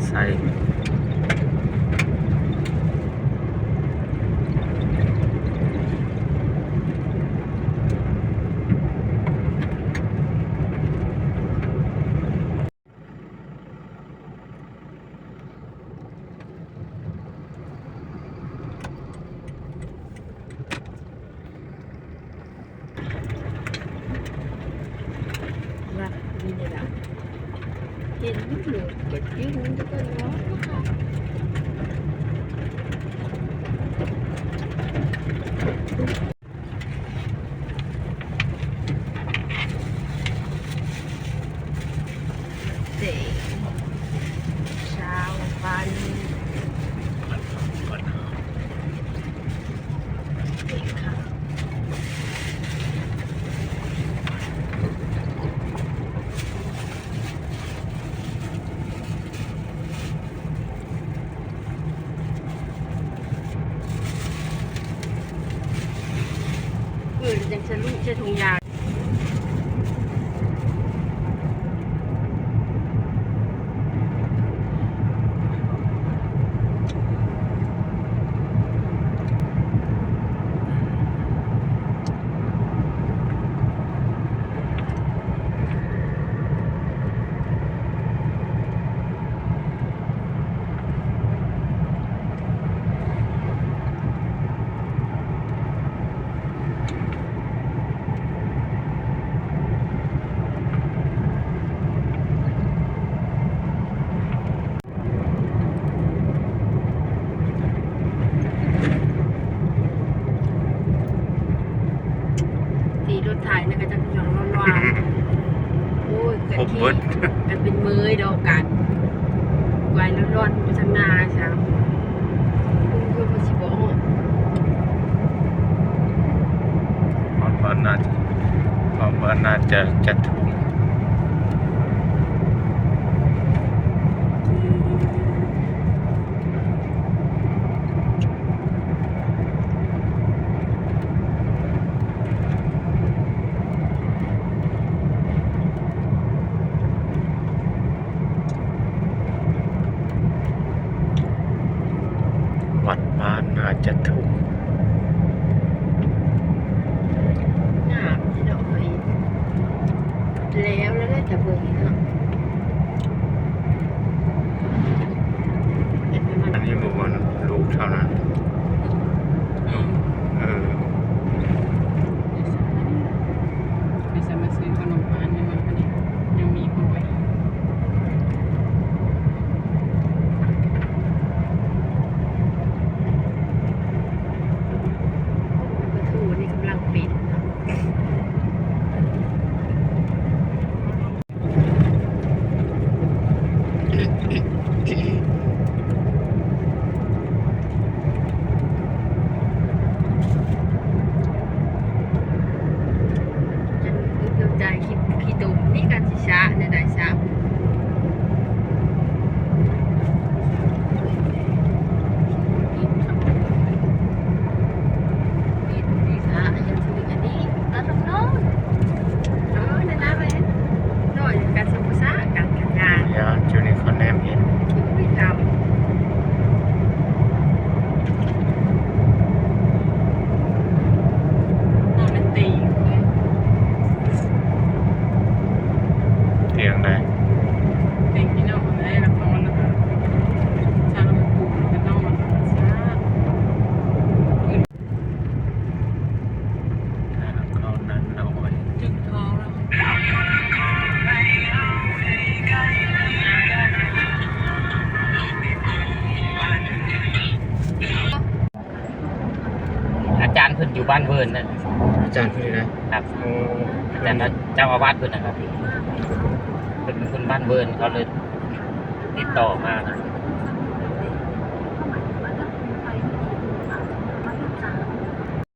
ໃສ່. ວ່າມີແນວໃດ ເຫັນຢູ່ ຢາກກິນແຕ່ກໍລໍ. ເຕັງ ຊາວພັນ ເຕັງຄ່ະ. ເອີ ຈັ່ງຊະລຸໃສ່ຖົງຢາງ. ຂີ່ລົດໄຖນີ້ກໍຈັກຫຍັງນອນວ່າ ໂອ້ຍ ກັນຂີ່ ກັນເປັນເມີຍດອກກັນ ໄກລອນໆ ຢູ່ທາງໜ້າຊະ ເພິ່ນຄືວ່າຊິບໍ່ຮອດ ຮອດບ້ານໜ້າຈະ ຮອດບ້ານໜ້າຈະ ຈະທຸກ. ວັດບ້ານໜ້າຈະທຸກ ງາມເດ້ດອກເອີຍ ແລ້ວ ແລ້ວແຕ່ເບິ່ງເນາະ. ອັນນີ້ບໍ່ວ່າລູກເທົ່ານັ້ນ ເອີ ໄປໃສມາຊື້ຂະໜົມປານຍັງວ່າອັນນີ້ ຍັງມີບໍ່ໄຫວ ປາທູນີ້ກຳລັງເປັນ. ອັນເຈົ້າຈ່າຍຂີ້ ຂີ້ຕົມນີ້ກໍຊິຊ້າແນວໃດຊ້າ. ຕຽງໃດ ຕຽງທີ່ນອນ ແລ້ວກໍນອນ ແລ້ວກໍ ຖ້າເຮົາບໍ່ປຸກ ແລ້ວກໍນອນ ແລ້ວກໍຊາ. ທາງເຂົ້ານັ້ນເນາະ ຈຶ່ງທອງແລ້ວ ອາຈານເພິ່ນຢູ່ບ້ານເວີນນະ ອາຈານເພິ່ນຢູ່ໃນ ຄັບ ໂອ້ ອາຈານເຈົ້າອາວາດເພິ່ນນະຄັບ ເພິ່ນເປັນຄົນບ້ານເວີນ ເຂົາເລີຍຕິດຕໍ່ມານະ.